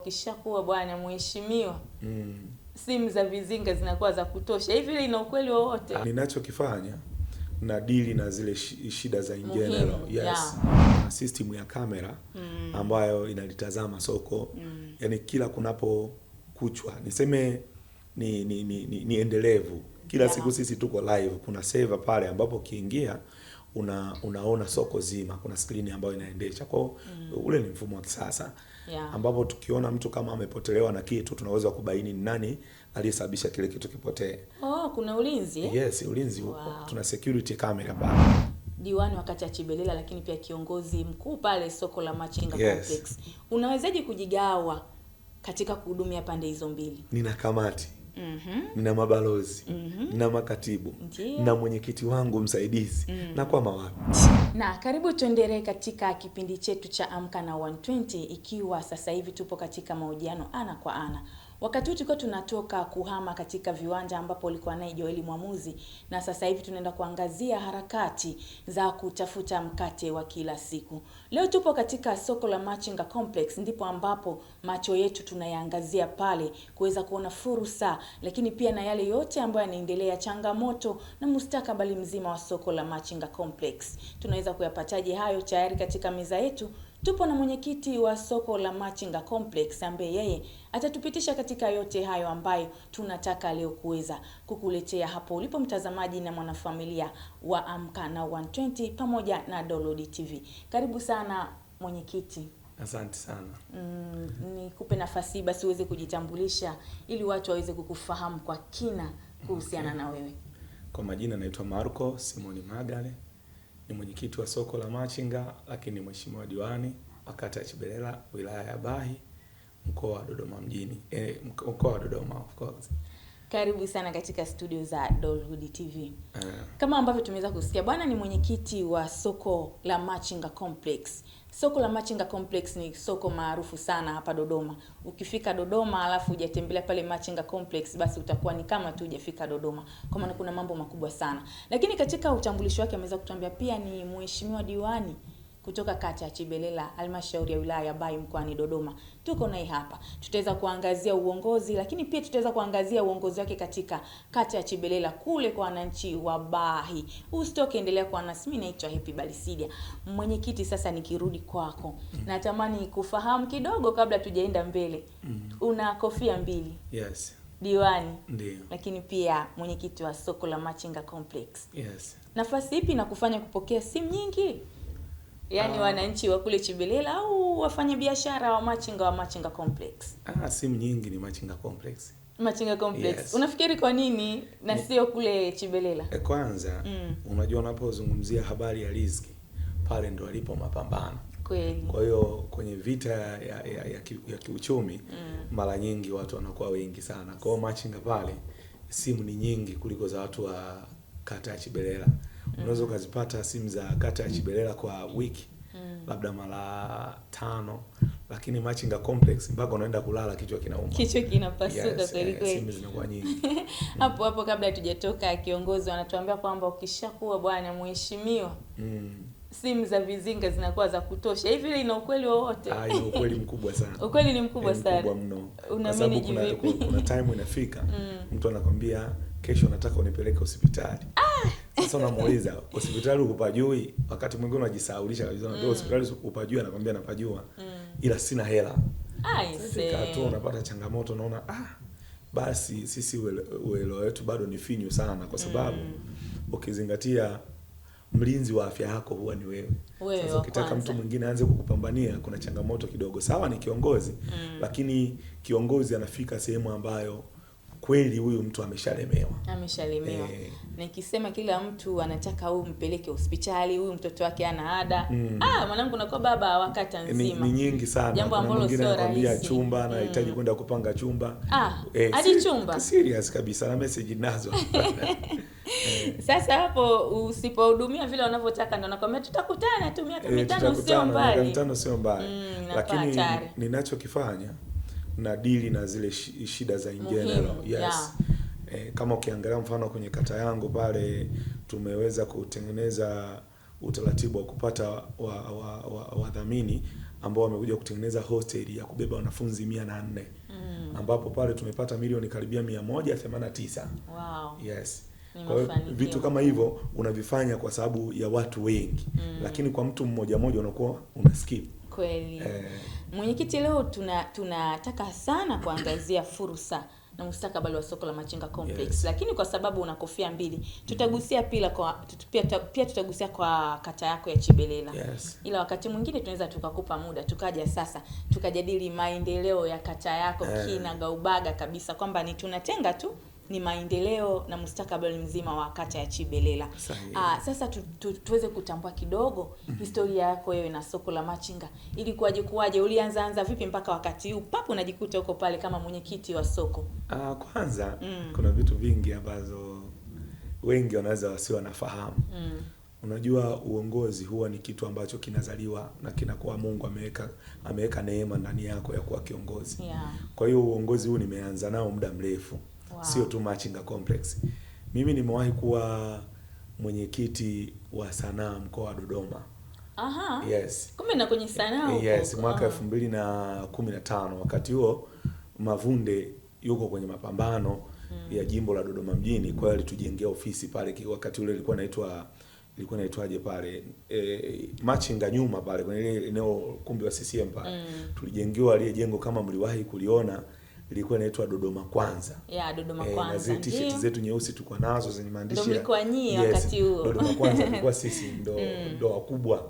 Ukishakuwa bwana mheshimiwa, simu za vizinga zinakuwa za kutosha. Hivi ina ukweli wowote? Ninachokifanya na dili na zile shida za in general. Yes. Yeah. System ya kamera ambayo inalitazama soko. Yaani kila kunapo kuchwa niseme ni endelevu. Kila siku sisi tuko live, kuna server pale ambapo ukiingia unaona soko zima, kuna screen ambayo inaendesha. Kwa hiyo ule ni mfumo wa kisasa. Ambapo tukiona mtu kama amepotelewa na kitu tunaweza kubaini ni nani aliyesababisha kile kitu kipotee. Oh, kuna ulinzi? Yes, ulinzi upo. Wow. Tuna security camera pale. Diwani wa kata ya Chibelela lakini pia kiongozi mkuu pale soko la Machinga Complex. Unawezaje kujigawa katika kuhudumia pande hizo mbili? Nina kamati. Nina mabalozi, nina makatibu, na mwenyekiti wangu msaidizi, na kwa mawapi. Na karibu tuendelee katika kipindi chetu cha Amka na 120, ikiwa sasa hivi tupo katika mahojiano ana kwa ana. Wakati huu tulikuwa tunatoka kuhama katika viwanja ambapo ulikuwa naye Joeli Mwamuzi, na sasa hivi tunaenda kuangazia harakati za kutafuta mkate wa kila siku. Leo tupo katika soko la Machinga Complex, ndipo ambapo macho yetu tunayaangazia pale kuweza kuona fursa, lakini pia na yale yote ambayo yanaendelea, changamoto na mustakabali mzima wa soko la Machinga Complex. Tunaweza kuyapataje hayo? Tayari katika meza yetu tupo na mwenyekiti wa soko la Machinga Complex ambaye yeye atatupitisha katika yote hayo ambayo tunataka leo kuweza kukuletea hapo ulipo mtazamaji na mwanafamilia wa Amka na 120 pamoja na Dolhud TV. Karibu sana mwenyekiti. Asante sana. Nikupe nafasi basi uweze kujitambulisha ili watu waweze kukufahamu kwa kina kuhusiana na wewe. Kwa majina naitwa Marco Simoni Magale. Ni mwenyekiti wa soko la Machinga, lakini mheshimiwa diwani wa kata ya Chibelela, wilaya ya Bahi, mkoa wa Dodoma mjini. Mkoa wa Dodoma of course. Karibu sana katika studio za Dolhud TV. Kama ambavyo tumeweza kusikia, bwana ni mwenyekiti wa soko la Machinga Complex. Soko la Machinga Complex ni soko maarufu sana hapa Dodoma. Ukifika Dodoma alafu hujatembelea pale Machinga Complex, basi utakuwa ni kama tu hujafika Dodoma, kwa maana kuna mambo makubwa sana. Lakini katika utambulisho wake ameweza kutuambia pia ni mheshimiwa diwani kutoka kata ya Chibelela, halmashauri ya wilaya ya Bahi mkoani Dodoma. Tuko naye hapa. Tutaweza kuangazia uongozi, lakini pia tutaweza kuangazia uongozi wake katika kata ya Chibelela kule kwa wananchi wa Bahi. Usitoke, endelea kuwa nasi. Mimi naitwa Happy Balisidia. Mwenyekiti, sasa nikirudi kwako, natamani kufahamu kidogo kabla tujaenda mbele. Una kofia mbili. Yes. Diwani. Ndiyo. Lakini pia mwenyekiti wa soko la Machinga Complex. Yes. Nafasi ipi na kufanya kupokea simu nyingi? Yaani wananchi wa kule Chibelela au wafanyabiashara wa Machinga wa Machinga Complex? Simu nyingi ni Machinga Complex. Machinga Complex. Yes. Unafikiri kwa nini na sio kule Chibelela? Kwanza, unajua unapozungumzia habari ya riziki, pale ndo alipo mapambano. Kweli. Kwa hiyo kwenye vita ya kiuchumi, mara nyingi watu wanakuwa wengi sana. Kwa hiyo Machinga pale simu ni nyingi kuliko za watu wa kata ya Chibelela. Unaweza ukazipata simu za kata ya Chibelela kwa wiki labda mara 5, lakini Machinga Complex mpaka unaenda kulala kichwa kinauma. Kichwa kinapasuka Yes, kweli kweli. Simu zinakuwa nyingi. Hapo hapo kabla hatujatoka, kiongozi wanatuambia kwamba ukishakuwa bwana mheshimiwa, simu za vizinga zinakuwa za kutosha. Hivi ina ukweli wowote? Ina ukweli mkubwa sana. Ukweli ni mkubwa sana. Mkubwa mno. Una Kwa sababu manage vipi? kuna time inafika, mtu anakwambia kesho nataka unipeleke hospitali. Sasa unamuuliza hospitali hupajui? Wakati mwingine unajisahaulisha kabisa, unaambia hospitali hupajui, anakwambia napajua. Ila sina hela. Sasa ifika tu unapata changamoto, unaona basi sisi uelewa wetu bado ni finyu sana, kwa sababu ukizingatia mlinzi wa afya yako huwa ni wewe. Wewe Sasa wa ukitaka kwanza. mtu mwingine aanze kukupambania kuna changamoto kidogo. Sawa ni kiongozi, lakini kiongozi anafika sehemu ambayo kweli huyu mtu ameshalemewa. Ameshalemewa. Nikisema kila mtu anataka huyu mpeleke hospitali, huyu mtoto wake ana ada. Mwanangu unakuwa baba wa kata nzima. Ni nyingi sana. Jambo Kuna ambalo mwingine sio anakuambia rahisi. chumba, anahitaji kwenda kupanga chumba. Hadi chumba. Serious kabisa, na message nazo. Sasa hapo usipohudumia vile wanavyotaka ndio nakwambia tutakutana tu miaka mitano sio Tutakutana, mbali. Miaka mitano sio mbali. Inakuwa Lakini hatari. ninachokifanya na deal na zile shida za in Muhimu, general. Yes. yeah. Kama ukiangalia mfano kwenye kata yangu pale tumeweza kutengeneza utaratibu wa kupata wadhamini ambao wamekuja kutengeneza hostel ya kubeba wanafunzi 104. Ambapo pale tumepata milioni karibia 189. Wow. Yes. Kwa hiyo vitu kama hivyo unavifanya kwa sababu ya watu wengi. Lakini kwa mtu mmoja mmoja unakuwa una skip. Kweli. Mwenyekiti, leo tunataka sana kuangazia fursa na mustakabali wa soko la Machinga Complex. Yes. Lakini kwa sababu una kofia mbili, tutagusia pia tutagusia kwa kata yako ya Chibelela. Yes. Ila wakati mwingine tunaweza tukakupa muda tukaja sasa tukajadili maendeleo ya kata yako kinagaubaga kabisa, kwamba ni tunatenga tu ni maendeleo na mustakabali mzima wa kata ya Chibelela. Sasa tuweze kutambua kidogo historia yako wewe na soko la Machinga. Ilikuwaje, kuwaje, ulianza vipi mpaka wakati huu papo unajikuta huko pale kama mwenyekiti wa soko? Kwanza kuna vitu vingi ambazo wengi wanaweza wasiwe wanafahamu. Unajua uongozi huwa ni kitu ambacho kinazaliwa na kinakuwa Mungu ameweka neema ndani yako ya kuwa kiongozi. Yeah. Kwa hiyo uongozi huu nimeanza nao muda mrefu. Wow. Sio tu Machinga Complex. Mimi nimewahi kuwa mwenyekiti wa sanaa mkoa wa Dodoma. Aha. Yes. Kumbe na kwenye sanaa huko. Yes, mwaka 2015 wakati huo Mavunde yuko kwenye mapambano ya jimbo la Dodoma mjini, kwa hiyo alitujengea ofisi pale. Wakati ule ilikuwa inaitwaje pale? Machinga nyuma pale kwenye ile eneo kumbi wa CCM pale. Tulijengewa ile jengo kama mliwahi kuliona, ilikuwa inaitwa Dodoma Kwanza. Yeah, Dodoma Kwanza. Na zile t-shirt zetu nyeusi tulikuwa nazo zenye maandishi. Ndio mlikuwa nyinyi wakati huo. Dodoma Kwanza ilikuwa sisi ndo wakubwa.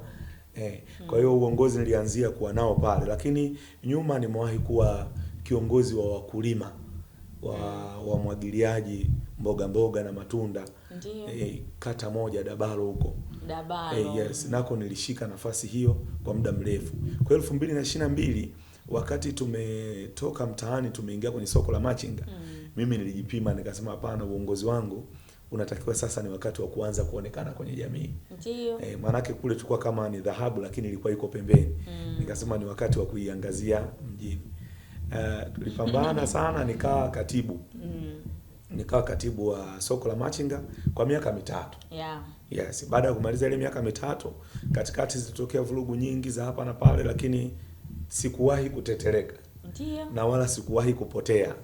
Kwa hiyo uongozi nilianzia kuwa nao pale, lakini nyuma nimewahi kuwa kiongozi wa wakulima wa mwagiliaji mboga mboga na matunda. Kata moja Dabalo huko. Dabalo. Yes, nako nilishika nafasi hiyo kwa muda mrefu. Kwa 2022 wakati tumetoka mtaani tumeingia kwenye soko la Machinga, mimi nilijipima nikasema hapana, uongozi wangu unatakiwa sasa ni wakati wa kuanza kuonekana kwenye jamii. Ndio. Maanake kule tulikuwa kama ni dhahabu lakini ilikuwa iko pembeni. Nikasema ni wakati wa kuiangazia mjini. Tulipambana sana, nikawa katibu. Nikawa katibu wa soko la Machinga kwa miaka 3. Yeah. Yes, baada ya kumaliza ile miaka 3, katikati zilitokea vurugu nyingi za hapa na pale, lakini sikuwahi kutetereka. Ndio. Na wala sikuwahi kupotea.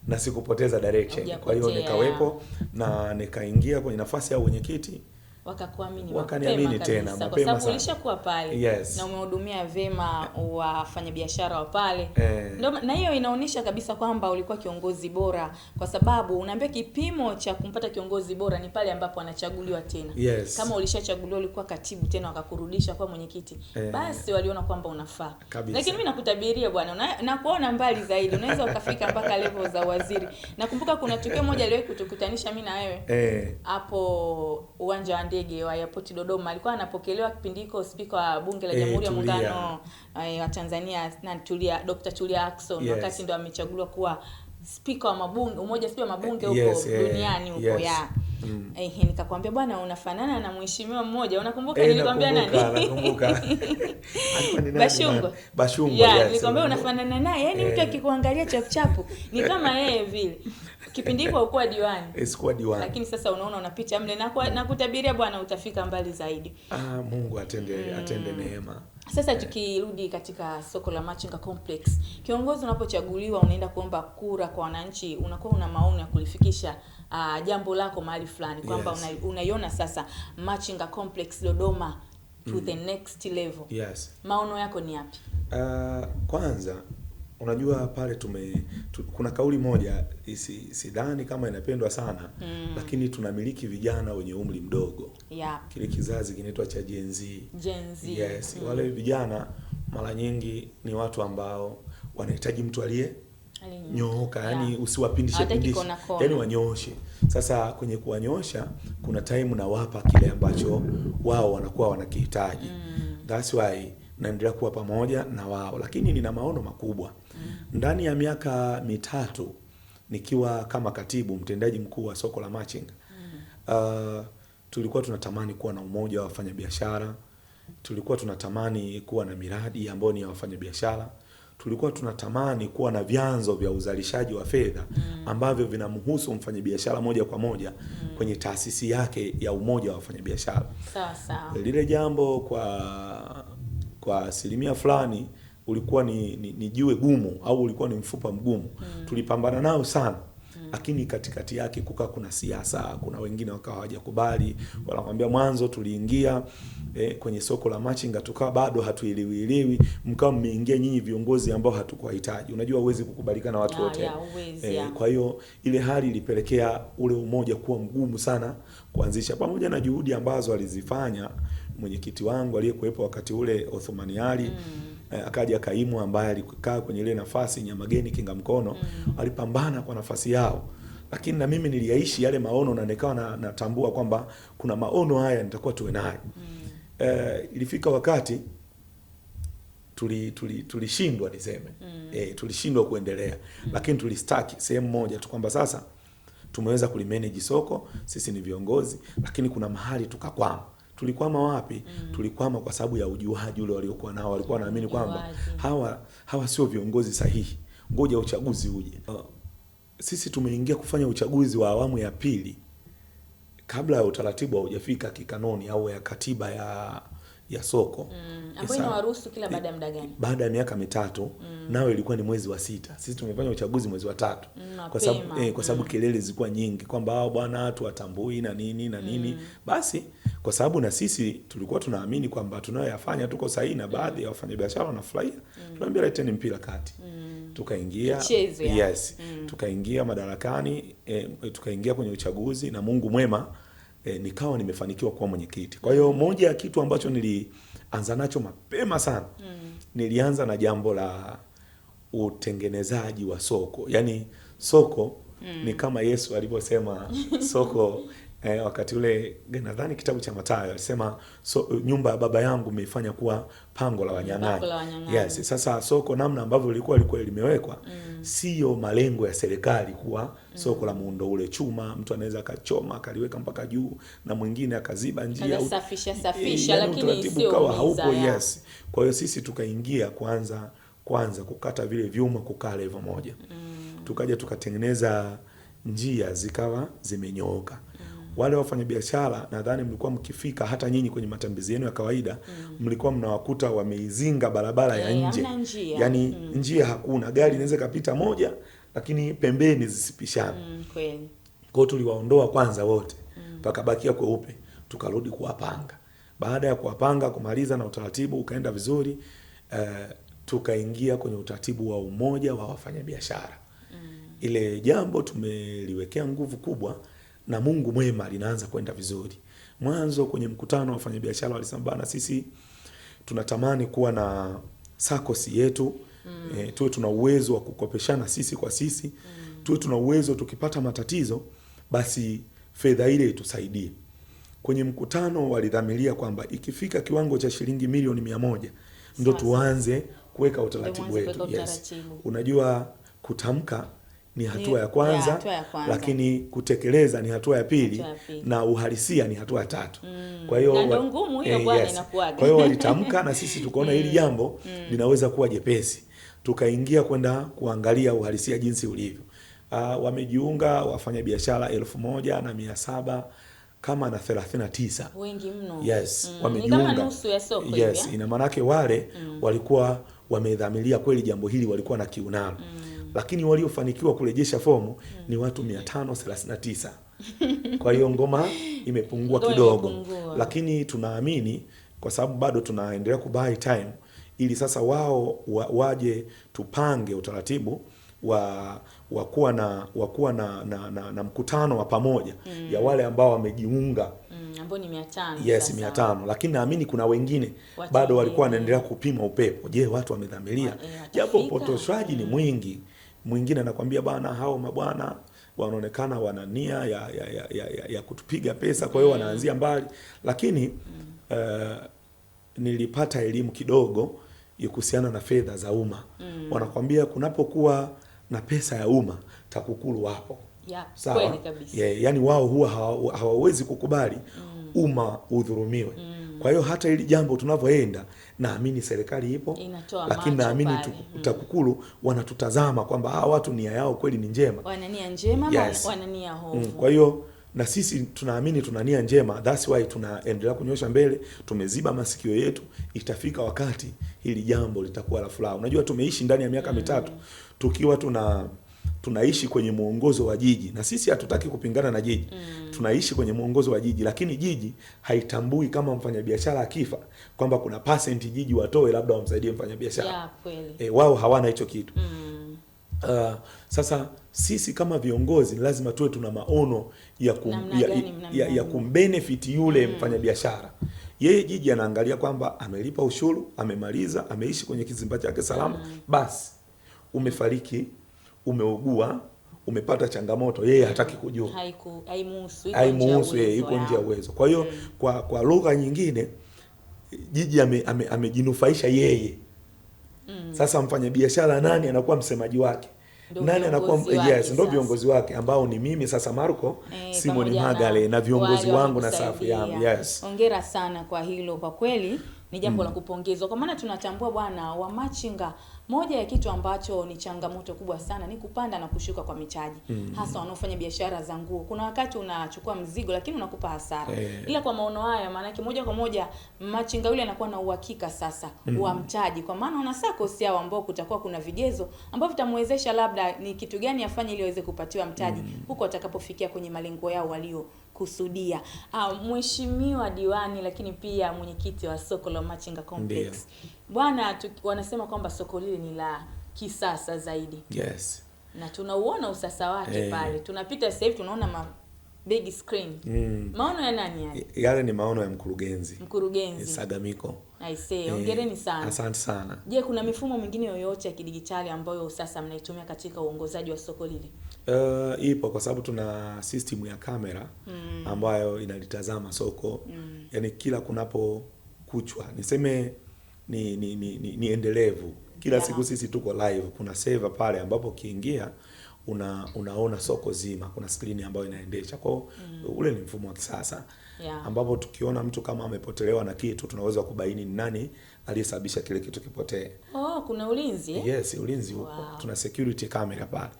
Na sikupoteza direction. Kwa hiyo nikawepo na nikaingia kwenye nafasi ya mwenyekiti. Wakakuamini, wakaniamini tena mapema, kwa sababu ulishakuwa pale. Yes. Na umehudumia vyema wafanyabiashara wa pale. Ndio, na hiyo inaonyesha kabisa kwamba ulikuwa kiongozi bora, kwa sababu unaambia kipimo cha kumpata kiongozi bora ni pale ambapo anachaguliwa tena. Yes. Kama ulishachaguliwa ulikuwa katibu tena wakakurudisha kwa mwenyekiti, basi waliona kwamba unafaa. Lakini mimi nakutabiria bwana, nakuona mbali zaidi, unaweza ukafika mpaka level za waziri. Nakumbuka kuna tukio moja aliwahi kutukutanisha mimi na wewe hapo uwanja wa ndege wa airport Dodoma. Alikuwa anapokelewa kipindi hiko spika wa bunge la Jamhuri ya Muungano wa Tanzania na Tulia, Dr. Tulia Ackson. Yes. Wakati ndo amechaguliwa kuwa spika wa mabunge, umoja sio mabunge huko duniani huko. Yes. Ya. Nikakwambia bwana unafanana na mheshimiwa mmoja. Unakumbuka nilikwambia nani? Nakumbuka. Bashungwa. Bashungwa. Yeah, nilikwambia unafanana naye. Yaani mtu akikuangalia chap chapu ni kama yeye vile. Kipindi hicho hukuwa diwani. Sikuwa diwani. Lakini sasa unaona unapita mle na kutabiria bwana utafika mbali zaidi. Mungu atende neema. Sasa tukirudi katika soko la Machinga Complex, kiongozi unapochaguliwa unaenda kuomba kura kwa wananchi, unakuwa una maono ya kulifikisha jambo lako mahali fulani, kwamba yes, unaiona sasa Machinga Complex Dodoma to the next level. Yes. Maono yako ni yapi? Kwanza unajua pale kuna kauli moja sidhani kama inapendwa sana, lakini tunamiliki vijana wenye umri mdogo. Yeah. Kile kizazi kinaitwa cha Gen Z. Gen Z. Yes, wale vijana mara nyingi ni watu ambao wanahitaji mtu aliye nyooka, yani usiwapindishe pindishe, yani wanyooshe. Sasa kwenye kuwanyoosha kuna time nawapa kile ambacho wao wanakuwa wanakihitaji. That's why naendelea kuwa pamoja na wao, lakini nina maono makubwa. Ndani ya miaka 3 nikiwa kama katibu mtendaji mkuu wa soko la Machinga, tulikuwa tunatamani kuwa na umoja wa wafanyabiashara, tulikuwa tunatamani kuwa na miradi ambayo ni ya wafanyabiashara, tulikuwa tunatamani kuwa na vyanzo vya uzalishaji wa fedha ambavyo vinamhusu mfanyabiashara moja kwa moja kwenye taasisi yake ya umoja wa wafanyabiashara. Sawa sawa. Lile jambo Kwa asilimia fulani ulikuwa ni jiwe gumu au ulikuwa ni mfupa mgumu. Tulipambana nao sana. Lakini katikati yake kuka kuna siasa, kuna wengine wakawa hawajakubali. Wanakuambia mwanzo tuliingia kwenye soko la machinga tukawa bado hatuelewielewi, mkawa mmeingia nyinyi viongozi ambao hatukuwahitaji. Unajua huwezi kukubalika na watu wote. Kwa hiyo ile hali ilipelekea ule umoja kuwa mgumu sana kuanzisha, pamoja na juhudi ambazo alizifanya mwenyekiti wangu aliyekuwepo wakati ule Othmani Ali, akaja Kaimu ambaye alikaa kwenye ile nafasi Nyamageni Kinga Mkono, alipambana kwa nafasi yao. Lakini na mimi niliyaishi yale maono na nikawa natambua kwamba kuna maono haya nitakuwa tuwe nayo. Ilifika wakati tulishindwa niseme. Tulishindwa kuendelea. Lakini tulistaki sehemu moja tu kwamba sasa tumeweza kulimanage soko, sisi ni viongozi, lakini kuna mahali tukakwama. Tulikwama wapi? Tulikwama kwa sababu ya ujuaji ule waliokuwa nao. Walikuwa wanaamini kwamba hawa sio viongozi sahihi, ngoja uchaguzi uje. Sisi tumeingia kufanya uchaguzi wa awamu ya pili kabla ya utaratibu haujafika kikanoni au ya katiba ya soko. Ambayo inawaruhusu kila baada ya muda gani? Baada ya miaka 3, nao ilikuwa ni mwezi wa 6. Sisi tumefanya uchaguzi mwezi wa 3. Kwa sababu kelele zilikuwa nyingi kwamba hao bwana watu watambui na nini na nini. Basi kwa sababu na sisi tulikuwa tunaamini kwamba tunayoyafanya tuko sahihi na baadhi ya wafanyabiashara wanafurahia. Tunaambia leteni mpira kati. Tukaingia. Yes. Tukaingia madarakani, tukaingia kwenye uchaguzi na Mungu mwema, nikawa nimefanikiwa kuwa mwenyekiti. Kwa hiyo moja ya kitu ambacho nilianza nacho mapema sana, nilianza na jambo la utengenezaji wa soko. Yaani soko ni kama Yesu alivyosema soko, wakati ule nadhani kitabu cha Mathayo alisema nyumba ya baba yangu umeifanya kuwa pango la wanyang'anyi. Yes, sasa soko namna ambavyo lilikuwa limewekwa sio malengo ya serikali kuwa soko la muundo ule chuma, mtu anaweza akachoma akaliweka mpaka juu na mwingine akaziba njia, safisha lakini sio ukawa haupo. Yes. Kwa hiyo sisi tukaingia kwanza kukata vile vyuma kukaa level moja. Tukaja tukatengeneza njia zikawa zimenyooka. Wale wafanyabiashara nadhani mlikuwa mkifika hata nyinyi kwenye matembezi yenu ya kawaida, mlikuwa mnawakuta wameizinga barabara ya nje. Yaani njia hakuna, gari inaweza kupita moja lakini pembeni zisipishane. Kweli. Kwa hiyo tuliwaondoa kwanza wote. Pakabakia kweupe, tukarudi kuwapanga. Baada ya kuwapanga kumaliza na utaratibu ukaenda vizuri, tukaingia kwenye utaratibu wa umoja wa wafanyabiashara. Ile jambo tumeliwekea nguvu kubwa na Mungu mwema linaanza kwenda vizuri. Mwanzo kwenye mkutano wa wafanyabiashara walisema bana, sisi tunatamani kuwa na SACCOS yetu, tuwe tuna uwezo wa kukopeshana sisi kwa sisi, tuwe tuna uwezo tukipata matatizo basi fedha ile itusaidie. Kwenye mkutano walidhamiria kwamba ikifika kiwango cha shilingi milioni 100 ndo tuanze kuweka utaratibu wetu. Yes. Unajua kutamka ni hatua ya kwanza, lakini kutekeleza ni hatua ya pili, na uhalisia ni hatua ya tatu. Kwa hiyo ngumu hiyo bwana inakuaga. Kwa hiyo walitamka na sisi tukaona hili jambo linaweza kuwa jepesi. Tukaingia kwenda kuangalia uhalisia jinsi ulivyo. Wamejiunga wafanyabiashara 1700 kama na 39. Wengi mno. Yes, wamejiunga. Ni kama nusu ya soko. Yes, ina maana yake wale walikuwa wamedhamiria kweli jambo hili, walikuwa na kiu nalo. Lakini waliofanikiwa kurejesha fomu ni watu 539. Kwa hiyo ngoma imepungua kidogo. Lakini tunaamini kwa sababu bado tunaendelea kubuy time ili sasa wao waje tupange utaratibu wa kuwa na mkutano wa pamoja ya wale ambao wamejiunga, ambao ni 500. Yes, 500. Lakini naamini kuna wengine bado walikuwa wanaendelea kupima upepo. Je, watu wamedhamiria? Japo upotoshwaji ni mwingi. Mwingine anakuambia bana, hao mabwana wanaonekana wana nia ya kutupiga pesa, kwa hiyo wanaanzia mbali. Lakini nilipata elimu kidogo kuhusiana na fedha za umma. Wanakuambia kunapokuwa na pesa ya umma TAKUKURU wapo. Sawa? Kweli kabisa. Yani wao huwa hawawezi kukubali umma udhulumiwe. Kwa hiyo hata hili jambo tunavyoenda, naamini serikali ipo, lakini naamini TAKUKURU wanatutazama kwamba hawa watu nia yao kweli ni njema. Wana nia njema, yes. Wana nia hofu. Kwa hiyo Na sisi tunaamini tuna nia njema, that's why tunaendelea kunyosha mbele, tumeziba masikio yetu. Itafika wakati hili jambo litakuwa la furaha. Unajua tumeishi ndani ya miaka 3 tukiwa tunaishi kwenye muongozo wa jiji, na sisi hatutaki kupingana na jiji. Tunaishi kwenye muongozo wa jiji, lakini jiji haitambui kama mfanyabiashara akifa kwamba kuna percent jiji watoe labda wamsaidie mfanyabiashara. Yeah, kweli. Wao hawana hicho kitu. Sasa sisi kama viongozi lazima tuwe tuna maono ya kumbenefit yule mfanyabiashara. Yeye jiji anaangalia kwamba amelipa ushuru, amemaliza, ameishi kwenye kizimba chake salama, basi umefariki, umeugua, umepata changamoto, yeye hataki kujua. Haimuhusu, yeye iko nje ya uwezo. Kwa hiyo kwa lugha nyingine jiji amejinufaisha yeye. Sasa mfanyabiashara nani anakuwa msemaji wake? Nani anakuwa ndio viongozi wake ambao ni mimi sasa Marco Simon Magale na viongozi wangu na safu yangu. Yes. Hongera sana kwa hilo, kwa kweli ni jambo la kupongezwa, kwa maana tunatambua bwana wa machinga, moja ya kitu ambacho ni changamoto kubwa sana ni kupanda na kushuka kwa mitaji, hasa wanaofanya biashara za nguo. Kuna wakati unachukua mzigo lakini unakupa hasara. Ila kwa maono haya, maana yake moja kwa moja machinga yule anakuwa na uhakika sasa wa mtaji, kwa maana wana SACCOS yao ambao kutakuwa kuna vigezo ambavyo vitamwezesha labda ni kitu gani afanye ili aweze kupatiwa mtaji huko atakapofikia kwenye malengo yao walio kusudia. Mheshimiwa diwani, lakini pia mwenyekiti wa soko la Machinga Complex. Bwana, wanasema kwamba soko lile ni la kisasa zaidi. Yes. Na tunauona usasa wake pale. Tunapita sasa hivi tunaona big screen. Maono ya nani yale? Yale ni maono ya mkurugenzi. Mkurugenzi Sagamiko. I say, hongereni sana. Asante sana. Je, kuna mifumo mingine yoyote ya kidigitali ambayo sasa mnaitumia katika uongozaji wa soko lile? Ipo, kwa sababu tuna system ya kamera ambayo inalitazama soko. Yaani kila kunapo kuchwa, niseme ni endelevu. Kila siku sisi tuko live, kuna server pale ambapo ukiingia unaona soko zima, kuna screen ambayo inaendesha. Kwa ule ni mfumo wa kisasa ambapo tukiona mtu kama amepotelewa na kitu tunaweza kubaini ni nani aliyesababisha kile kitu kipotee. Oh, kuna ulinzi? Yes, ulinzi upo. Wow. Tuna security camera pale.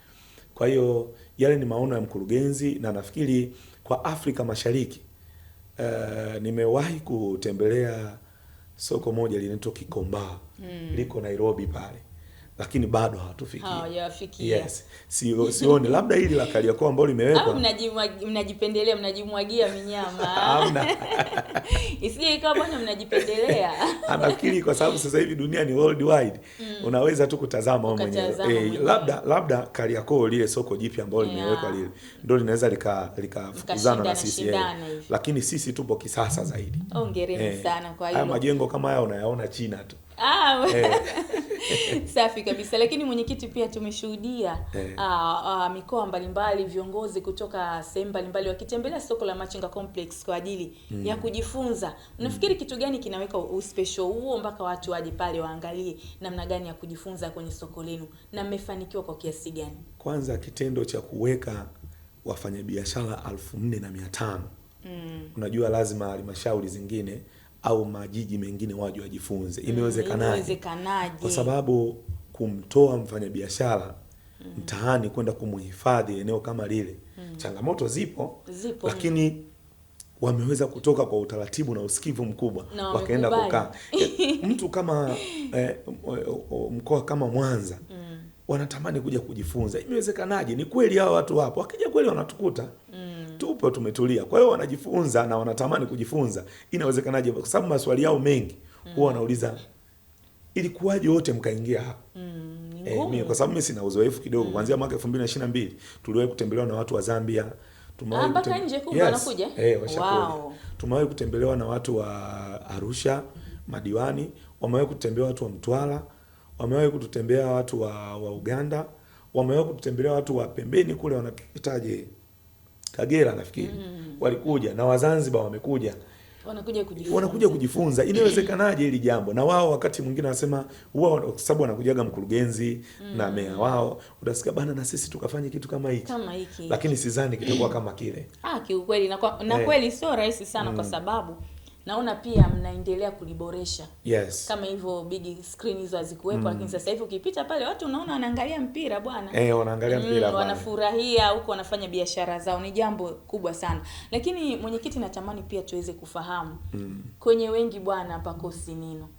Kwa hiyo yale ni maono ya mkurugenzi, na nafikiri kwa Afrika Mashariki nimewahi kutembelea soko moja linaitwa Kikomba, liko Nairobi pale, lakini bado hawatufikia. Hawajafikia. Yes. Sioni labda hili la Kariakoo ambalo limewekwa. Au mnajipendelea, mnajimwagia minyama. Hamna. Isije ikawa bwana mnajipendelea. Anafikiri kwa sababu sasa hivi dunia ni worldwide. Unaweza tu kutazama wewe mwenyewe. Labda Kariakoo lile soko jipya ambalo limewekwa lile ndio linaweza likafukuzana na sisi. Lakini sisi tupo kisasa zaidi. Hongereni sana kwa hilo. Haya majengo kama haya unayaona China tu. Safi kabisa. Lakini mwenyekiti, pia tumeshuhudia mikoa mbalimbali, viongozi kutoka sehemu mbalimbali wakitembelea soko la Machinga Complex kwa ajili ya kujifunza. Unafikiri kitu gani kinaweka uspecial huo mpaka watu waje pale waangalie namna gani ya kujifunza kwenye soko lenu, na mmefanikiwa kwa kiasi gani? Kwanza kitendo cha kuweka wafanyabiashara 4,500. Unajua lazima halmashauri zingine au majiji mengine waje wajifunze. Imewezekanaje? Kwa sababu kumtoa mfanyabiashara mtaani kwenda kumhifadhi eneo kama lile, changamoto zipo, lakini wameweza kutoka kwa utaratibu na usikivu mkubwa, wakaenda kukaa. Mtu kama mkoa kama Mwanza wanatamani kuja kujifunza. Imewezekanaje? Ni kweli hao watu wapo. Wakija kweli wanatukuta. Tupo tumetulia. Kwa hiyo wanajifunza na wanatamani kujifunza. Inawezekanaje? Kwa sababu maswali yao mengi huwa wanauliza ilikuwaje wote mkaingia hapa? Mimi kwa sababu mimi sina uzoefu kidogo. Kuanzia mwaka 2022 tuliwahi kutembelewa na watu wa Zambia. Tumewahi mpaka nje kumbe wanakuja? Washakuja. Wow. Tumewahi kutembelewa na watu wa Arusha, madiwani, wamewahi kutembelewa watu wa Mtwara, wamewahi kututembea watu wa Uganda, wamewahi kututembelea watu wa pembeni kule wanahitaji Kagera nafikiri. Walikuja na Wazanzibar wamekuja. Wanakuja kujifunza. Inawezekanaje hili jambo? Na wao wakati mwingine wanasema huwa kwa sababu wanakujaga mkurugenzi na meya wao, utasikia bana na sisi tukafanye kitu kama hiki. Lakini sidhani kitakuwa kama kile. Kiukweli na kweli sio rahisi sana kwa sababu Naona pia mnaendelea kuliboresha. Yes. Kama hivyo big screen hizo hazikuwepo, lakini sasa hivi ukipita pale watu unaona wanaangalia mpira bwana. Wanaangalia mpira pale. Wanafurahia huko, wanafanya biashara zao, ni jambo kubwa sana. Lakini mwenyekiti, natamani pia tuweze kufahamu kwenye wengi bwana pakosi nino.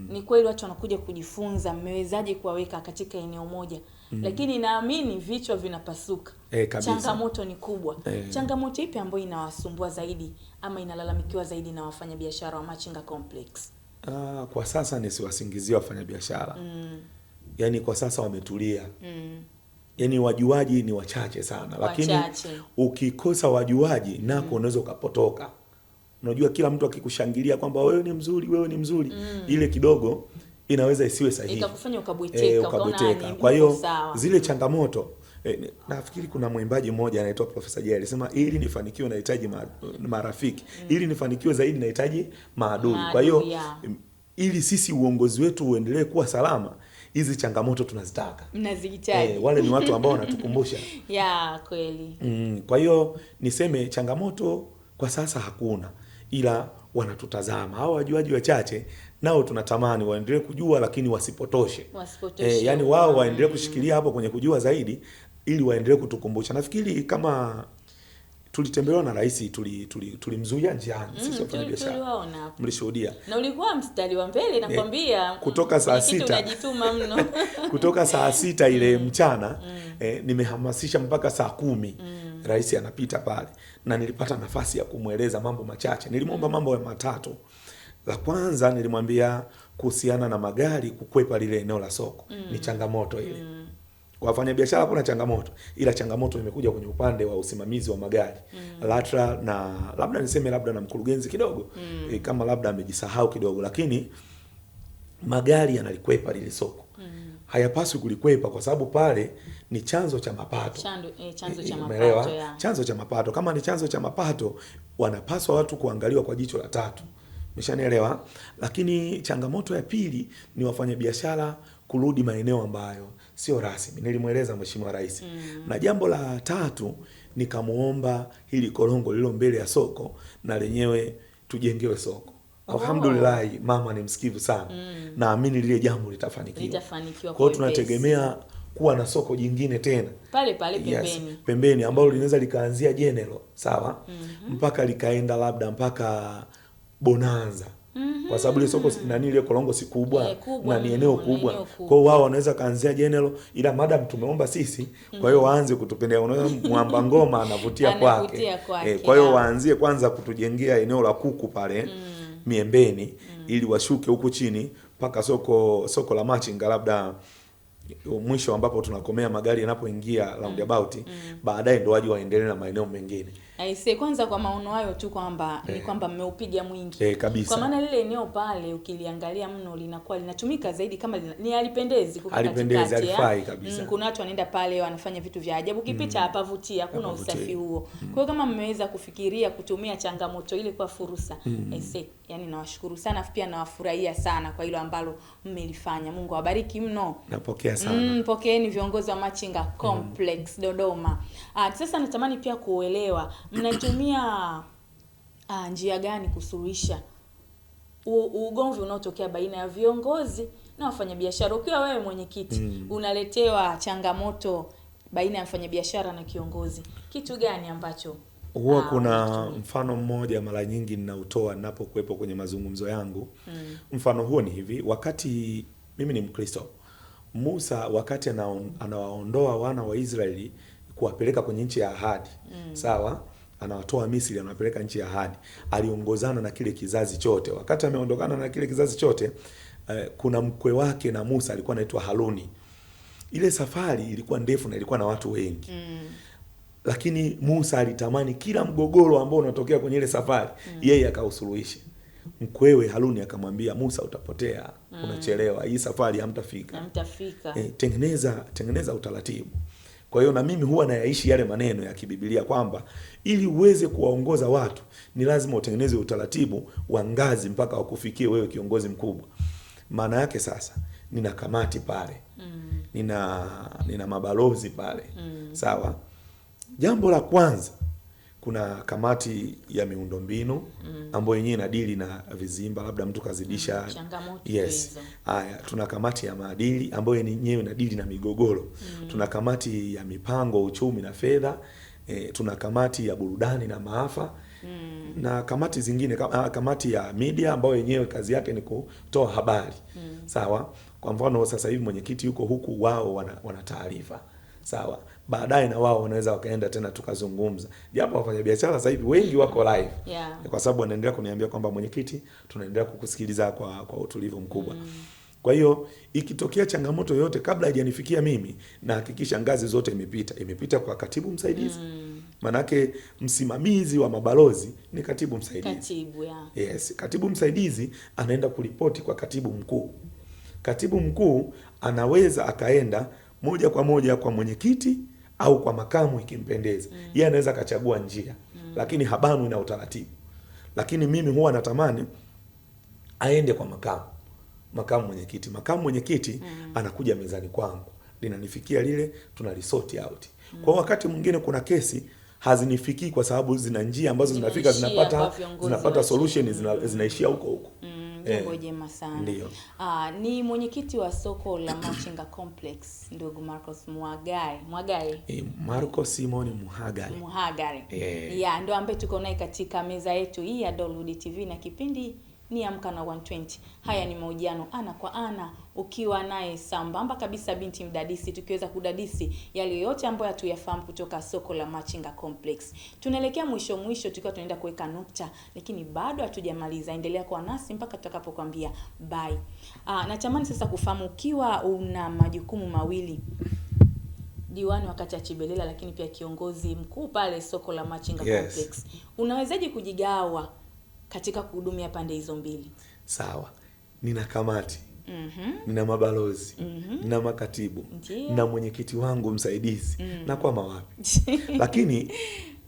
Ni kweli watu wanakuja kujifunza, mmewezaje kuwaweka katika eneo moja? Lakini naamini vichwa vinapasuka. Changamoto ni kubwa. Changamoto ipi ambayo inawasumbua zaidi ama inalalamikiwa zaidi na wafanyabiashara wa Machinga Complex? Kwa sasa nisiwasingizie wafanyabiashara. Yaani kwa sasa wametulia. Yaani wajuaji ni wachache sana. Lakini ukikosa wajuaji nako unaweza ukapotoka. Unajua kila mtu akikushangilia kwamba wewe ni mzuri, wewe ni mzuri, ile kidogo inaweza isiwe sahihi. Ikakufanya ukabweteka, ukaona. Kwa hiyo zile changamoto nafikiri kuna mwimbaji mmoja anaitwa Professor Jay alisema ili nifanikiwe nahitaji marafiki, ili nifanikiwe zaidi nahitaji maadui. Kwa hiyo ili sisi uongozi wetu uendelee kuwa salama, hizi changamoto tunazitaka. Mnazihitaji. Wale ni watu ambao wanatukumbusha. Ya kweli. Kwa hiyo niseme changamoto kwa sasa hakuna, ila wanatutazama hao wajuaji wachache, nao tunatamani waendelee kujua, lakini wasipotoshe. Yani wao waendelee kushikilia hapo kwenye kujua zaidi ili waendelee kutukumbusha. Nafikiri kama tulitembelewa na rais, tulimzuia njiani sisi wafanyabiashara. Mlishuhudia. Na ulikuwa mstari wa mbele nakwambia, kutoka saa 6 unajituma mno. Kutoka saa 6 ile mchana nimehamasisha mpaka saa 10. Rais anapita pale na nilipata nafasi ya kumweleza mambo machache. Nilimwomba mambo matatu. La kwanza nilimwambia kuhusiana na magari kukwepa lile eneo la soko. Ni changamoto ile. Kwa wafanyabiashara kuna changamoto, ila changamoto imekuja kwenye upande wa usimamizi wa magari. LATRA na labda niseme labda na mkurugenzi kidogo, kama labda amejisahau kidogo, lakini magari yanalikwepa lile soko. Hayapaswi kulikwepa kwa sababu pale ni chanzo cha mapato. Chanzo cha mapato ya. Chanzo cha mapato. Kama ni chanzo cha mapato, wanapaswa watu kuangaliwa kwa jicho la tatu. Umeshanielewa? Lakini changamoto ya pili ni wafanyabiashara kurudi maeneo ambayo sio rasmi. Nilimweleza Mheshimiwa Rais. Na jambo la tatu nikamuomba hili korongo lililo mbele ya soko na lenyewe tujengewe soko. Alhamdulillah, mama ni msikivu sana. Naamini lile jambo litafanikiwa. Litafanikiwa. Kwa hiyo tunategemea kuwa na soko jingine tena pale pale pembeni. Yes, pembeni ambalo linaweza likaanzia General, sawa? Mpaka likaenda labda mpaka Bonanza. Kwa sababu ile soko nani ile korongo si kubwa, na ni eneo kubwa. Kwa hiyo wao wanaweza kaanzia General, ila madam tumeomba sisi, kwa hiyo waanze kutupendea. Unaona mwamba ngoma anavutia kwake. Kwa hiyo waanzie kwanza kutujengea eneo la kuku pale Miembeni, ili washuke huku chini mpaka soko la Machinga labda mwisho ambapo tunakomea magari yanapoingia roundabout, baadaye ndo waje waendelee na maeneo mengine. Aise, kwanza kwa maono hayo tu kwamba ni kwamba mmeupiga mwingi. Kabisa. Kwa maana lile eneo pale ukiliangalia mno linakuwa linatumika zaidi kama ni halipendezi kukaa katikati. Halifai kabisa. Kuna watu wanaenda pale wanafanya vitu vya ajabu, ukipita hapavutii, hakuna usafi huo. Kwa hiyo kama mmeweza kufikiria kutumia changamoto ile kwa fursa, aise, yani nawashukuru sana, pia nawafurahia sana kwa hilo ambalo mmelifanya. Mungu awabariki mno. Napokea sana. Pokeeni viongozi wa Machinga Complex Dodoma. Sasa natamani pia kuelewa mnatumia njia gani kusuluhisha ugomvi unaotokea baina ya viongozi na wafanyabiashara. Ukiwa wewe mwenyekiti unaletewa changamoto baina ya mfanyabiashara na kiongozi, kitu gani ambacho huwa kuna mfano mmoja mara nyingi ninautoa ninapokuwepo kwenye mazungumzo yangu. Mfano huo ni hivi: wakati mimi ni Mkristo, Musa wakati anawaondoa wana wa Israeli kuwapeleka kwenye nchi ya ahadi, sawa, anawatoa Misri anawapeleka nchi ya ahadi, aliongozana na kile kizazi chote. Wakati ameondokana na kile kizazi chote, kuna mkwe wake na Musa alikuwa anaitwa Haruni. Ile safari ilikuwa ndefu na ilikuwa na watu wengi. Lakini Musa alitamani kila mgogoro ambao unatokea kwenye ile safari yeye akausuluhishe. Mkwewe Haruni akamwambia Musa, utapotea, unachelewa, hii safari hamtafika. Hamtafika. Tengeneza utaratibu. Kwa hiyo na mimi huwa nayaishi yale maneno ya kibibilia kwamba ili uweze kuwaongoza watu ni lazima utengeneze utaratibu wa ngazi mpaka wakufikie wewe kiongozi mkubwa. Maana yake sasa nina kamati pale. Nina mabalozi pale. Sawa? Jambo la kwanza Kuna kamati ya miundombinu ambayo yenyewe inadili na vizimba, labda mtu kazidisha changamoto yes. hizo. Haya, tuna kamati ya maadili ambayo yenyewe inadili na migogoro. Tuna kamati ya mipango, uchumi na fedha. Tuna kamati ya burudani na maafa. Na kamati zingine, kamati ya media ambayo yenyewe kazi yake ni kutoa habari. Sawa. Kwa mfano sasa hivi mwenyekiti yuko huku, wao wana taarifa. Sawa. Baadaye na wao wanaweza wakaenda tena tukazungumza. Japo wafanyabiashara sasa hivi wengi wako live. Yeah. Kwa sababu wanaendelea kuniambia kwamba mwenyekiti, tunaendelea kukusikiliza kwa utulivu mkubwa. Kwa hiyo ikitokea changamoto yoyote kabla haijanifikia mimi, nahakikisha ngazi zote imepita. Imepita kwa katibu msaidizi. Manake msimamizi wa mabalozi ni katibu msaidizi. Katibu, ya. Yes, katibu msaidizi anaenda kuripoti kwa katibu mkuu. Katibu mkuu anaweza akaenda moja kwa moja kwa mwenyekiti au kwa makamu ikimpendeza. Yeye anaweza akachagua njia, lakini habanwi na utaratibu. Lakini mimi huwa natamani aende kwa makamu mwenyekiti. Makamu mwenyekiti anakuja mezani kwangu, linanifikia lile, tunalisort out. Kwa wakati mwingine kuna kesi hazinifikii kwa sababu zina njia ambazo zinafika, Zinaishia kwa viongozi zinapata wa solution, zinaishia huko huko. Jambo jema sana. Ndio. Ni mwenyekiti wa soko la Machinga Complex ndugu Marcos Muhagare. Muhagare. Marco Simon Muhagare. Muhagare. Ya, ndio ambaye tuko naye katika meza yetu hii ya Dollywood TV na kipindi ni Amka na 120. Haya ni mahojiano ana kwa ana ukiwa naye sambamba kabisa binti mdadisi, tukiweza kudadisi yale yote ambayo hatuyafahamu kutoka soko la Machinga Complex. Tunaelekea mwisho mwisho tukiwa tunaenda kuweka nukta, lakini bado hatujamaliza. Endelea kuwa nasi mpaka tutakapokuambia bye. Natamani sasa kufahamu, ukiwa una majukumu mawili, diwani wa kata ya Chibelela lakini pia kiongozi mkuu pale soko la Machinga Complex, unawezaje kujigawa katika kuhudumia pande hizo mbili? Sawa. Nina kamati. Nina mabalozi. Nina makatibu. Nina mwenyekiti wangu msaidizi. Na kwa mawapi. Lakini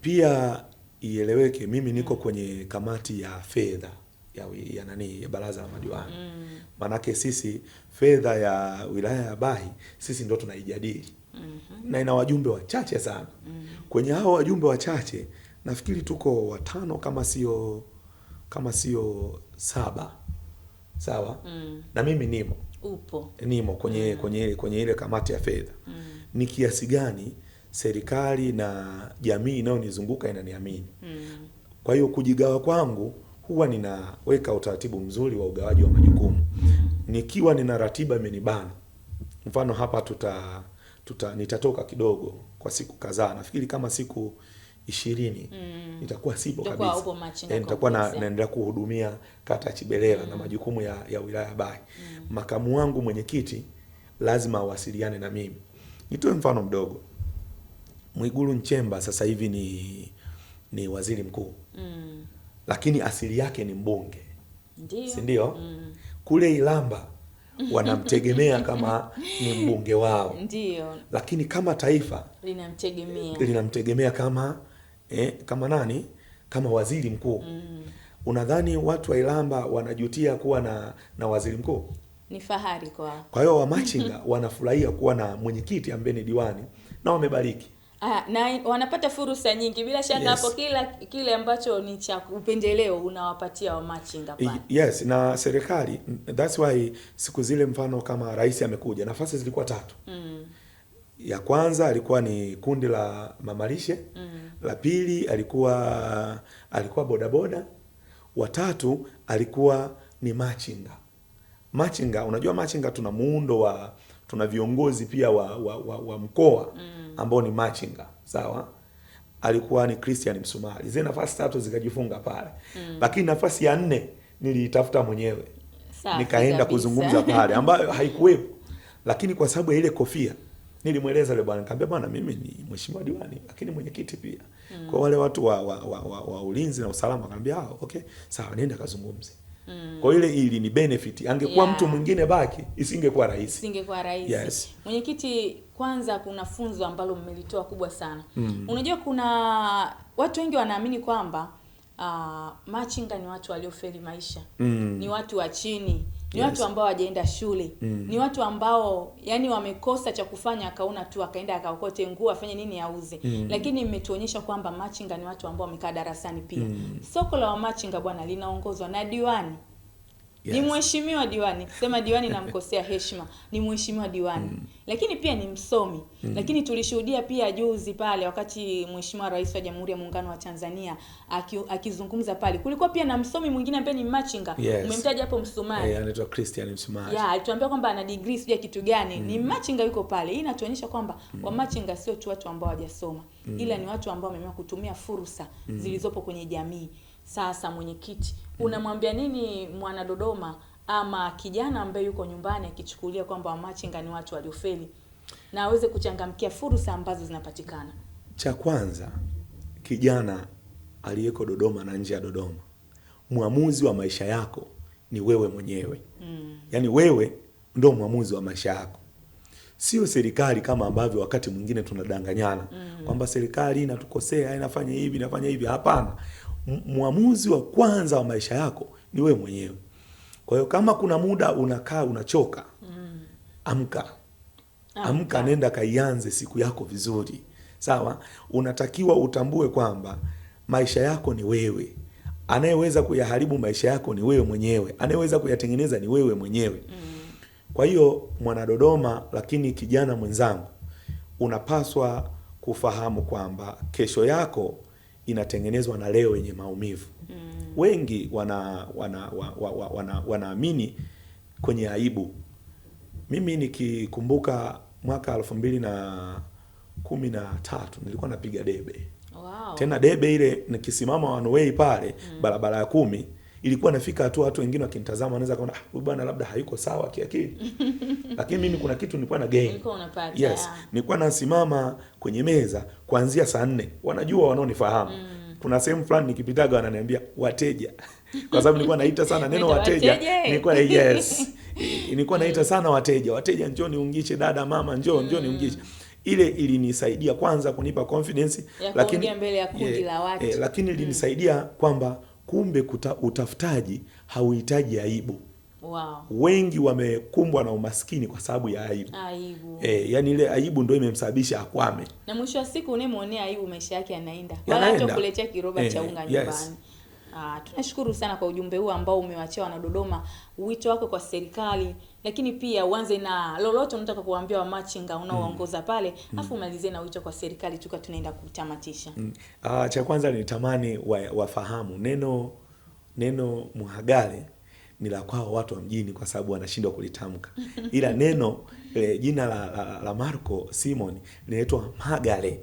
pia ieleweke mimi niko kwenye kamati ya fedha ya baraza la madiwani. Manake sisi fedha ya wilaya ya Bahi sisi ndo tunaijadili. Na ina wajumbe wachache sana. Kwenye hao wajumbe wachache nafikiri tuko watano kama sio 7. Sawa? Na mimi nimo. Upo. Nimo kwenye ile kamati ya fedha. Ni kiasi gani serikali na jamii inayonizunguka inaniamini. Kwa hiyo kujigawa kwangu huwa ninaweka utaratibu mzuri wa ugawaji wa majukumu. Nikiwa nina ratiba imenibana. Mfano hapa nitatoka kidogo kwa siku kadhaa. Nafikiri kama siku 20 nitakuwa sipo kabisa. Nitakuwa naendelea kuhudumia kata Chibelela na majukumu ya wilaya Bahi. Makamu wangu mwenyekiti lazima awasiliane na mimi. Nitoe mfano mdogo. Mwigulu Nchemba sasa hivi ni waziri mkuu. Lakini asili yake ni mbunge. Ndio. Si ndio? Kule Ilamba wanamtegemea kama ni mbunge wao. Ndio. Lakini kama taifa linamtegemea kama kama nani? Kama waziri mkuu. Unadhani watu wa Ilamba wanajutia kuwa na waziri mkuu? Ni fahari kwao. Kwa hiyo Wamachinga wanafurahia kuwa na mwenyekiti ambaye ni diwani na wamebariki. Na wanapata fursa nyingi bila shaka. Hapo kila kile ambacho ni cha upendeleo unawapatia Wamachinga pale. Yes, na serikali, that's why siku zile mfano kama rais amekuja, nafasi zilikuwa 3. Ya kwanza alikuwa ni kundi la mamalishe, la pili alikuwa bodaboda, watatu alikuwa ni machinga. Machinga, unajua machinga tuna muundo wa, tuna viongozi pia wa mkoa ambao ni machinga, sawa? Alikuwa ni Christian Msumali. Zile nafasi 3 zikajifunga pale. Lakini nafasi ya 4 niliitafuta mwenyewe. Safi, nikaenda kuzungumza pale ambayo haikuwepo. Lakini kwa sababu ya ile kofia nilimweleza yule bwana, nikamwambia bwana, mimi ni mheshimiwa diwani lakini mwenyekiti pia. Kwa wale watu wa ulinzi na usalama wakamwambia okay, sawa, nenda kazungumze. Kwa ile ili ni benefit. Angekuwa mtu mwingine baki isingekuwa rahisi. Isingekuwa rahisi. Yes. Mwenyekiti, kwanza kuna funzo ambalo mmelitoa kubwa sana. Unajua kuna watu wengi wanaamini kwamba machinga ni watu waliofeli maisha. Ni watu wa chini. Ni watu ambao hawajaenda shule. Ni watu ambao yani wamekosa cha kufanya, akaona tu akaenda akaokote nguo afanye nini auze. Lakini mmetuonyesha kwamba machinga ni watu ambao wamekaa darasani pia. Soko la wamachinga bwana linaongozwa na diwani. Ni mheshimiwa diwani. Sema diwani namkosea heshima. Ni mheshimiwa diwani. Lakini pia ni msomi. Lakini tulishuhudia pia juzi pale wakati Mheshimiwa Rais wa Jamhuri ya Muungano wa Tanzania akizungumza pale, kulikuwa pia na msomi mwingine ambaye ni machinga. Umemtaja hapo Msumari. Anaitwa Christian Msumari. Alituambia kwamba ana degree sijui kitu gani. Ni machinga yuko pale. Hii inatuonyesha kwamba wamachinga sio tu watu ambao hawajasoma, ila ni watu ambao wameamua kutumia fursa zilizopo kwenye jamii. Sasa mwenyekiti, unamwambia nini mwana Dodoma ama kijana ambaye yuko nyumbani akichukulia kwamba wamachinga ni watu waliofeli na aweze kuchangamkia fursa ambazo zinapatikana? Cha kwanza, kijana aliyeko Dodoma na nje ya Dodoma, muamuzi wa maisha yako ni wewe mwenyewe. Yaani wewe ndio muamuzi wa maisha yako, sio serikali kama ambavyo wakati mwingine tunadanganyana kwamba serikali inatukosea, inafanya hivi, inafanya hivi. Hapana. Muamuzi wa kwanza wa maisha yako ni wewe mwenyewe. Kwa hiyo kama kuna muda unakaa unachoka, amka. Amka, nenda kaianze siku yako vizuri. Sawa? Unatakiwa utambue kwamba maisha yako ni wewe. Anayeweza kuyaharibu maisha yako ni wewe mwenyewe. Anayeweza kuyatengeneza ni wewe mwenyewe. Kwa hiyo mwana Dodoma, lakini kijana mwenzangu, unapaswa kufahamu kwamba kesho yako inatengenezwa na leo yenye maumivu. Wengi wanaamini kwenye aibu. Mimi nikikumbuka mwaka 2013 nilikuwa napiga debe. Tena debe ile nikisimama one way pale barabara ya 10, ilikuwa nafika hatua watu wengine wakinitazama wanaweza kuona huyu bwana labda hayuko sawa kiakili. Lakini mimi kuna kitu nilikuwa na gain. Nilikuwa unapata. Yes, nilikuwa nasimama kwenye meza kuanzia saa 4. Wanajua wanaonifahamu. Kuna sehemu fulani nikipitaga wananiambia wateja. Kwa sababu nilikuwa naita sana neno wateja. Nilikuwa nilikuwa naita sana wateja. Wateja njoo niungishe, dada mama njoo njoo niungishe. Ile ilinisaidia kwanza kunipa confidence, lakini mbele ya kundi la watu. Lakini ilinisaidia kwamba kumbe utafutaji hauhitaji aibu. Wengi wamekumbwa na umaskini kwa sababu ya aibu. Aibu. Yani ile aibu ndio imemsababisha akwame. Na mwisho wa siku unayemuonea aibu maisha yake yanaenda. Wala hata kuletea kiroba cha unga nyumbani. Tunashukuru sana kwa ujumbe huu ambao umewachia wana Dodoma, wito wako kwa serikali, lakini pia uanze na lolote unataka kuambia wamachinga unaoongoza pale, afu umalizie na wito kwa serikali tukiwa tunaenda kutamatisha. Cha kwanza nitamani wafahamu neno Mhagale ni la kwao watu wa mjini kwa sababu wanashindwa kulitamka. Ila neno jina la Marco Simon linaitwa Mhagale.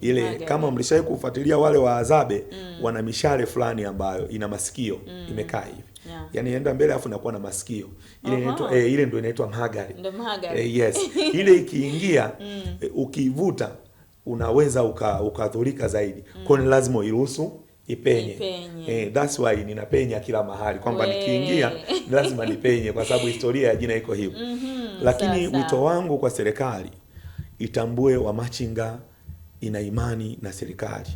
Ile kama mlishawahi kufuatilia wale wa Azabe, wana mishale fulani ambayo ina masikio imekaa hivi. Yaani enda mbele afu inakuwa na masikio. Ile inaitwa ile ndio inaitwa Mhagale. Ndio Mhagale. Yes. Ile ikiingia ukiivuta unaweza ukadhurika zaidi. Kwa hiyo lazima uiruhusu ipenye. That's why ninapenya kila mahali kwamba nikiingia lazima nipenye kwa sababu historia ya jina iko hivyo. Lakini wito wangu kwa serikali, itambue wamachinga ina imani na serikali.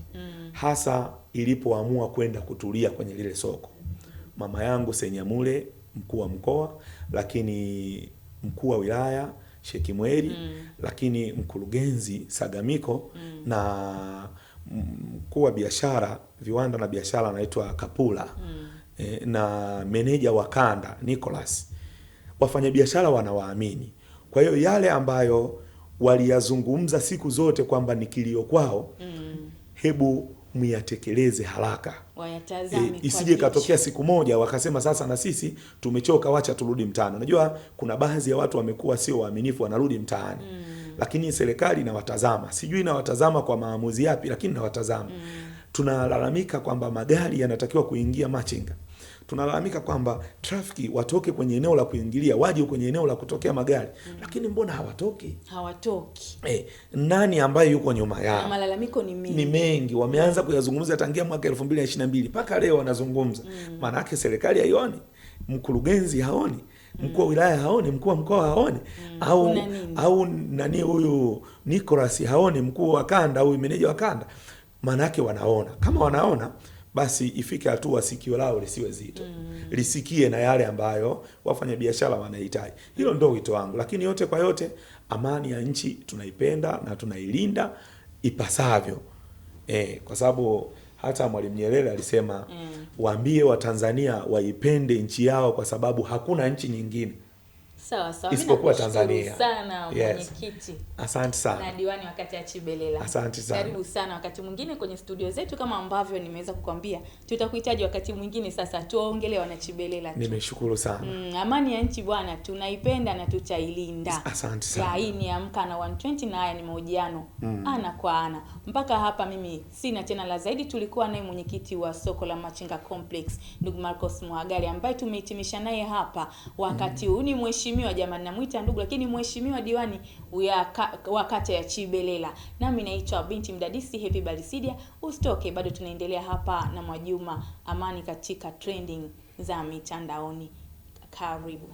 Hasa ilipoamua kwenda kutulia kwenye lile soko. Mama yangu Senyamule, mkuu wa mkoa, lakini mkuu wa wilaya Shekimweli, lakini mkurugenzi Sagamiko na mkuu wa biashara viwanda na biashara anaitwa Kapula, na meneja wa kanda Nicholas. Wafanyabiashara wanawaamini. Kwa hiyo yale ambayo waliyazungumza siku zote kwamba ni kilio kwao, hebu myatekeleze haraka. Isije katokea siku moja wakasema sasa na sisi tumechoka, wacha turudi mtaani. Unajua kuna baadhi ya watu wamekuwa sio waaminifu, wanarudi mtaani. Lakini serikali inawatazama. Sijui inawatazama kwa maamuzi yapi, lakini inawatazama. Tunalalamika kwamba magari yanatakiwa kuingia machinga. Tunalalamika kwamba trafiki watoke kwenye eneo la kuingilia waje kwenye eneo la kutokea magari. Lakini mbona hawatoki? Hawatoki. Nani ambaye yuko nyuma yao? Malalamiko ni mengi. Ni mengi. Wameanza kuyazungumza tangia mwaka 2022 mpaka leo wanazungumza. Maana yake serikali haioni, mkurugenzi haoni, mkuu wa wilaya haoni, mkuu wa mkoa haoni, au nani huyu Nicholas haoni, mkuu wa kanda, huyu meneja wa kanda. Maana yake wanaona. Kama wanaona basi ifike hatua sikio lao lisiwe zito, lisikie na yale ambayo wafanyabiashara wanahitaji. Hilo ndio wito wangu, lakini yote kwa yote, amani ya nchi tunaipenda na tunailinda ipasavyo, kwa sababu hata Mwalimu Nyerere alisema waambie Watanzania waipende nchi yao kwa sababu hakuna nchi nyingine Sawa sawa, mimi isipokuwa nakushukuru Tanzania. sana Yes. mwenyekiti Asante na sana. diwani wa kata ya Chibelela. Asante sana. Karibu sana wakati mwingine kwenye studio zetu, kama ambavyo nimeweza kukwambia, tutakuhitaji wakati mwingine. Sasa tuwaongelee wana Chibelela tu. Nimeshukuru sana. Amani ya nchi bwana, tunaipenda na tutailinda. Asante sana. Ya, hii ni Amka na 120 na haya ni mahojiano ana kwa ana. Mpaka hapa mimi sina tena la zaidi. Tulikuwa naye mwenyekiti wa soko la Machinga Complex ndugu Marcos Mwagali ambaye tumehitimisha naye hapa wakati huu. Ni mheshimiwa jamani, namuita ndugu, lakini mheshimiwa diwani wa kata ya Chibelela. Nami naitwa binti mdadisi Happy Balisidia. Usitoke, bado tunaendelea hapa na Mwajuma Amani katika trending za mitandaoni. Karibu.